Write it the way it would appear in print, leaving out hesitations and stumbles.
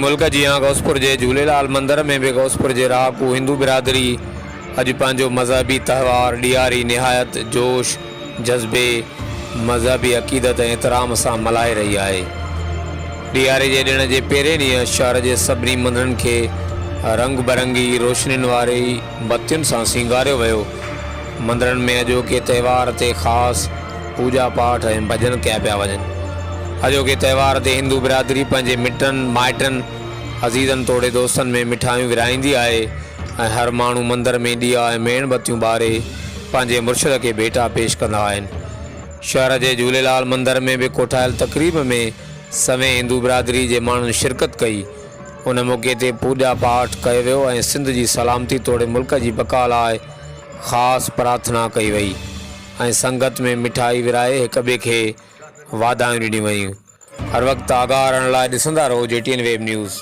ملڪ جيان غوثپور جي جهوليلال مندر ۾ به غوثپور جي رهاڪو هندو برادري اڄ پنهنجو مذهبي تهوار ڏياري نهايت جوش، جذبي، مذهبي عقيدت ۽ احترام سان ملهائي رهي آهي. ڏياري جي ڏڻ جي پهرين ڏينهن شهر جي سڀني مندرن کي رنگ برنگي روشنين واري بتين سان سينگاريو ويو. مندرن ۾ اڄوڪي تهوار تي خاص پوڄا پاٺ ۽ ڀڄن ڪيا پيا وڃن. اڄوڪي تهوار تي هندو برادري پنهنجي مٽن، مائٽن، عزيزن توڙي دوستن ۾ مٺايون ورهائيندي آهي ۽ هر ماڻهو مندر ۾ ڏيئا ۽ ميڻ بتيون ٻاري پنهنجي مرشد کي ڀيٽا پيش ڪندا آهن. شهر جي جهوليلال مندر ۾ به ڪوٺايل تقريب ۾ سوين هندو برادري جي ماڻهن شرڪت ڪئي. ان موقعي تي پوڄا پاٺ ڪيو ويو ۽ سنڌ جي سلامتي توڙي ملڪ جي بقا لاء خاص پرارٿنا ڪئي وئي ۽ سنگت ۾ مٺائي ورهائي هڪ ٻئي کي واڌايون ڏنيون ويون. هر وقت آگاهه رهڻ لاء ڏسندا رهو G T N web news.